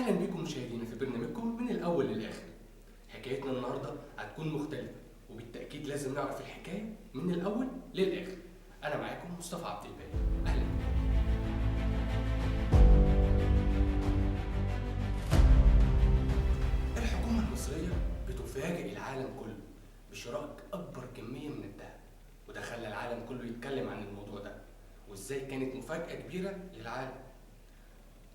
اهلا بكم مشاهدينا في برنامجكم من الاول للاخر. حكايتنا النهارده هتكون مختلفة، وبالتاكيد لازم نعرف الحكاية من الاول للاخر. انا معاكم مصطفى عبد الباقي، اهلا بكم. الحكومة المصرية بتفاجئ العالم كله بشراء اكبر كمية من الذهب، وده خلى العالم كله يتكلم عن الموضوع ده وازاي كانت مفاجاة كبيرة للعالم.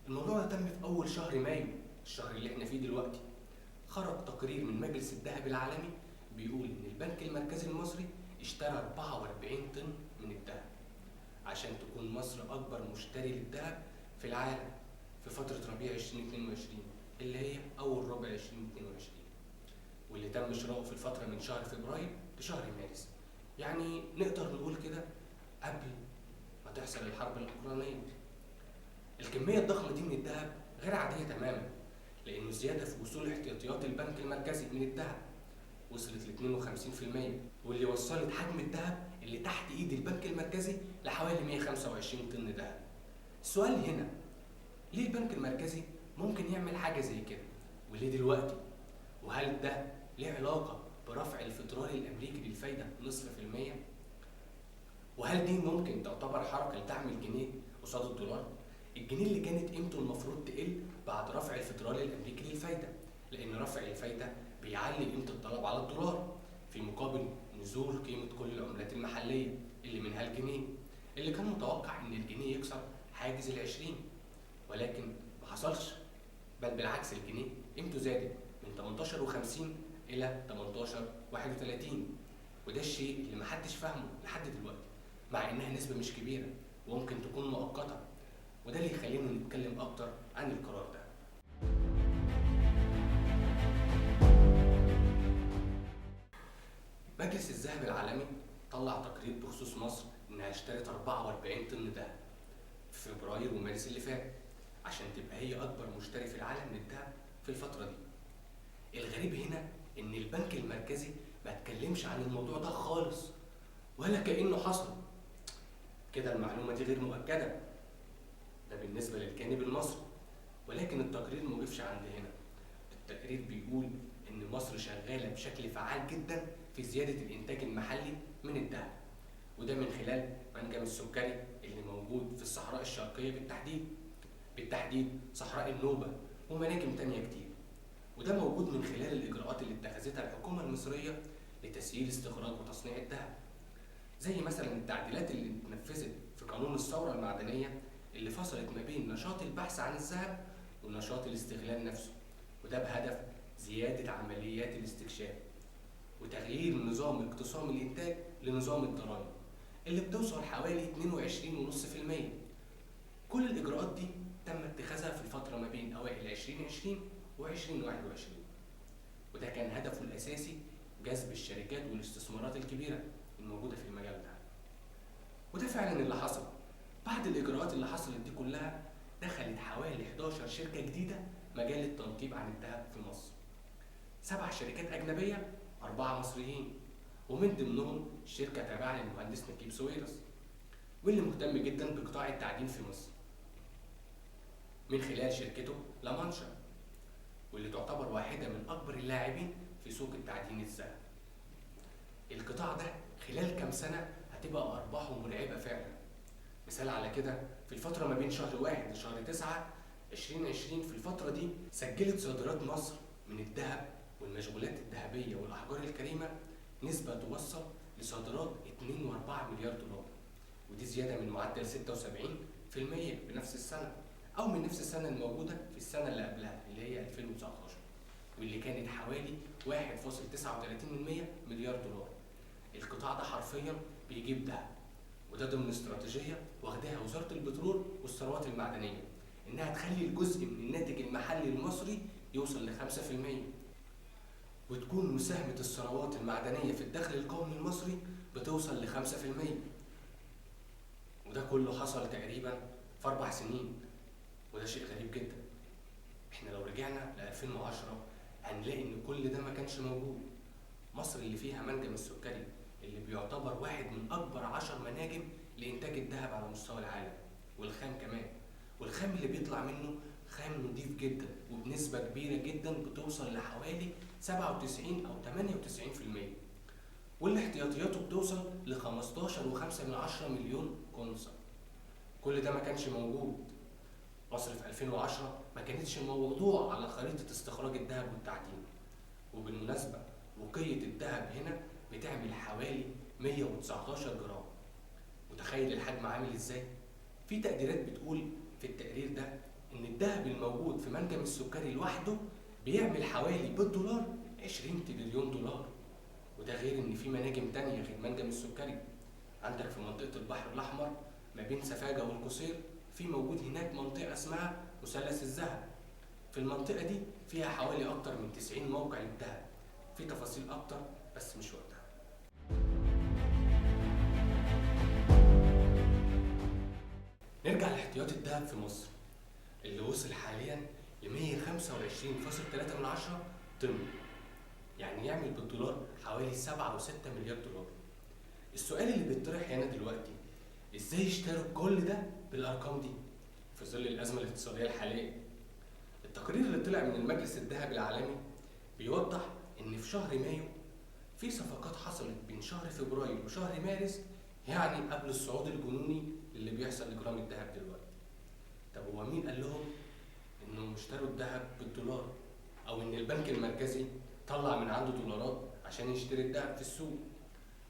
الموضوع ده تم في أول شهر مايو، الشهر اللي احنا فيه دلوقتي. خرج تقرير من مجلس الذهب العالمي بيقول إن البنك المركزي المصري اشترى 44 طن من الذهب عشان تكون مصر أكبر مشتري للذهب في العالم في فترة ربيع 2022 اللي هي أول ربع 2022، واللي تم شراؤه في الفترة من شهر فبراير لشهر مارس. يعني نقدر نقول كده قبل ما تحصل الحرب الأوكرانية. الكمية الضخمة دي من الذهب غير عادية تماما، لأنه زيادة في وصول احتياطيات البنك المركزي من الذهب وصلت ل 52%، واللي وصلت حجم الذهب اللي تحت إيد البنك المركزي لحوالي 125 طن ذهب. السؤال هنا، ليه البنك المركزي ممكن يعمل حاجة زي كده؟ وليه دلوقتي؟ وهل ده ليه علاقة برفع الفدرالي الأمريكي للفايدة 0.5%؟ وهل دي ممكن تعتبر حركة لدعم الجنيه قصاد الدولار؟ الجنيه اللي كانت قيمته المفروض تقل بعد رفع الفدرالي الامريكي للفايده، لان رفع الفايدة بيعلي قيمة الطلب على الدولار في مقابل نزول قيمة كل العملات المحلية اللي منها الجنيه، اللي كان متوقع ان الجنيه يكسر حاجز ال20، ولكن ما حصلش، بل بالعكس الجنيه قيمته زادت من 18.50 الى 18.31، وده الشيء اللي محدش فاهمه لحد دلوقتي، مع انها نسبه مش كبيرة وممكن تكون مؤقتة، وده اللي يخلينا نتكلم أكتر عن القرار ده. مجلس الذهب العالمي طلع تقرير بخصوص مصر إنها اشترت 44 طن ذهب في فبراير ومارس اللي فات عشان تبقى هي أكبر مشتري في العالم للذهب في الفترة دي. الغريب هنا إن البنك المركزي ما اتكلمش عن الموضوع ده خالص ولا كأنه حصل. كده المعلومة دي غير مؤكدة، ده بالنسبة للجانب المصري. ولكن التقرير موقفش عند هنا. التقرير بيقول إن مصر شغالة بشكل فعال جدا في زيادة الإنتاج المحلي من الذهب، وده من خلال منجم السكري اللي موجود في الصحراء الشرقية بالتحديد صحراء النوبة ومناجم تانية كتير، وده موجود من خلال الإجراءات اللي اتخذتها الحكومة المصرية لتسهيل استخراج وتصنيع الذهب، زي مثلا التعديلات اللي اتنفذت في قانون الثورة المعدنية اللي فصلت ما بين نشاط البحث عن الذهب ونشاط الاستغلال نفسه، وده بهدف زيادة عمليات الاستكشاف وتغيير نظام اقتسام الإنتاج لنظام الضرائب اللي بتوصل حوالي 22.5%. كل الإجراءات دي تم اتخاذها في الفترة ما بين أوائل 2020 و 2021، وده كان هدفه الأساسي جذب الشركات والاستثمارات الكبيرة الموجودة في المجال ده. وده فعلا اللي حصل. بعد الإجراءات اللي حصلت دي كلها دخلت حوالي 11 شركة جديدة مجال التنقيب عن الذهب في مصر، 7 شركات أجنبية، 4 مصريين، ومن ضمنهم شركة تابعة للمهندس نجيب ساويرس، واللي مهتم جدا بقطاع التعدين في مصر من خلال شركته لامانشا، واللي تعتبر واحدة من أكبر اللاعبين في سوق التعدين الذهب. القطاع ده خلال كام سنة هتبقى أرباحه مرعبة فعلا. مثال على كده، في الفترة ما بين شهر 1 لشهر 9 2020، في الفترة دي سجلت صادرات مصر من الذهب والمشغولات الذهبية والأحجار الكريمة نسبة توصل لصادرات 2.4 مليار دولار، ودي زيادة من معدل 76% بنفس السنة، أو من نفس السنة الموجودة في السنة اللي قبلها اللي هي 2019، واللي كانت حوالي 1.39 مليار دولار. القطاع ده حرفيا بيجيب ذهب، وده ضمن استراتيجية واخداها وزارة البترول والثروات المعدنية إنها تخلي الجزء من الناتج المحلي المصري يوصل ل 5%، وتكون مساهمة الثروات المعدنية في الدخل القومي المصري بتوصل ل 5%. وده كله حصل تقريبا في 4 سنين، وده شيء غريب جدا. احنا لو رجعنا ل 2010 هنلاقي إن كل ده ما كانش موجود. مصر اللي فيها منجم السكري اللي بيعتبر واحد من أكبر 10 مناجم لإنتاج الذهب على مستوى العالم، والخام كمان، والخام اللي بيطلع منه خام نضيف جدا. جدا وبنسبة كبيرة جدا بتوصل لحوالي 97 أو 98%، واللي احتياطياته بتوصل ل 15.5 مليون كونسة. كل ده ما كانش موجود. مصر في 2010 ما كانتش موضوع على خريطة استخراج الذهب والتعدين. وبالمناسبة وقية الذهب هنا بتعمل حوالي 119 جرام. متخيل الحجم عامل ازاي؟ في تقديرات بتقول في التقرير ده ان الذهب الموجود في منجم السكري لوحده بيعمل حوالي بالدولار 20 تريليون دولار. وده غير ان في مناجم تانية غير منجم السكري. عندك في منطقة البحر الأحمر ما بين سفاجة والقصير في موجود هناك منطقة اسمها مثلث الذهب. في المنطقة دي فيها حوالي أكتر من 90 موقع للذهب. في تفاصيل أكتر بس مش وقتها. نرجع لاحتياطي الذهب في مصر اللي وصل حاليا ل 125.3 طن، يعني يعمل بالدولار حوالي 7.6 مليار دولار. السؤال اللي بيطرح هنا دلوقتي، ازاي اشتروا كل ده بالارقام دي في ظل الازمة الاقتصادية الحالية؟ التقرير اللي طلع من المجلس الذهبي العالمي بيوضح ان في شهر مايو في صفقات حصلت بين شهر فبراير وشهر مارس، يعني قبل الصعود الجنوني اللي بيحصل لجرام الذهب دلوقتي. طب هو مين قال لهم انهم اشتروا الذهب بالدولار، او ان البنك المركزي طلع من عنده دولارات عشان يشتري الذهب في السوق؟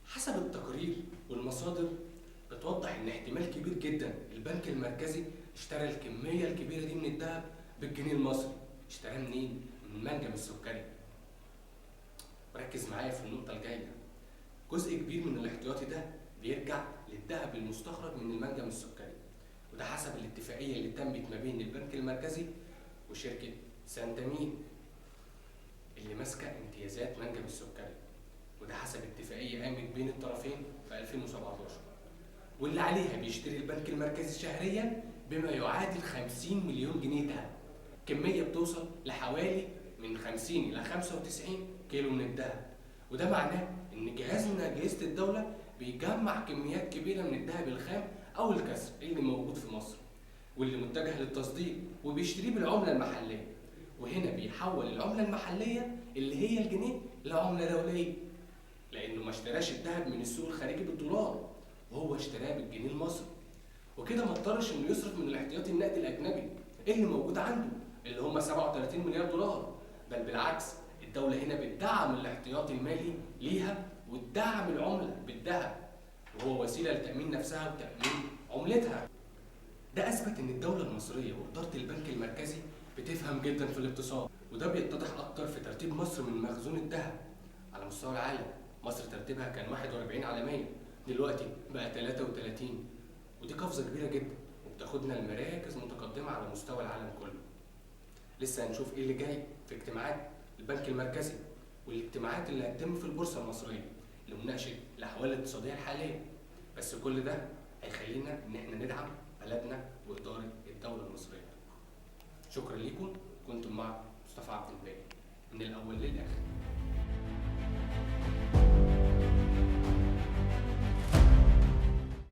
حسب التقرير والمصادر بتوضح ان احتمال كبير جدا البنك المركزي اشترى الكمية الكبيرة دي من الذهب بالجنيه المصري. اشتراه منين؟ من منجم السكري. وركز معايا في النقطة الجاية، جزء كبير من الاحتياطي ده بيرجع للذهب المستخرج من المنجم السكري، وده حسب الاتفاقية اللي تمت ما بين البنك المركزي وشركة سانتامين اللي ماسكة امتيازات منجم السكري، وده حسب اتفاقية قامت بين الطرفين في 2017، واللي عليها بيشتري البنك المركزي شهريا بما يعادل 50 مليون جنيه ذهب، كمية بتوصل لحوالي من 50 إلى 95 كيلو من الذهب. وده معناه إن جهازنا أجهزة الدولة بيجمع كميات كبيرة من الذهب الخام أو الكسر اللي موجود في مصر واللي متجه للتصدير، وبيشتريه بالعملة المحلية، وهنا بيحول العملة المحلية اللي هي الجنيه لعملة دولية، لأنه ما اشتراش الذهب من السوق الخارجي بالدولار، وهو اشتراه بالجنيه المصري. وكده ما اضطرش انه يصرف من الاحتياطي النقدي الاجنبي اللي موجود عنده اللي هم 37 مليار دولار، بل بالعكس الدولة هنا بتدعم الاحتياطي المالي ليها وتدعم العملة بالذهب، وهو وسيلة لتأمين نفسها وتأمين عملتها. ده أثبت إن الدولة المصرية وإدارة البنك المركزي بتفهم جدا في الاقتصاد، وده بيتضح أكتر في ترتيب مصر من مخزون الذهب على مستوى العالم. مصر ترتيبها كان 41 عالميا، دلوقتي بقى 33، ودي قفزة كبيرة جدا وبتاخدنا لمراكز متقدمة على مستوى العالم كله. لسه هنشوف ايه اللي جاي في اجتماعات البنك المركزي والاجتماعات اللي هتتم في البورصة المصرية لمناقشة الأحوال الاقتصادية الحالية، بس كل ده هيخلينا إن احنا ندعم بلدنا وإدارة الدولة المصرية. شكرا لكم، كنتم مع مصطفى عبد الباقي من الأول للآخر.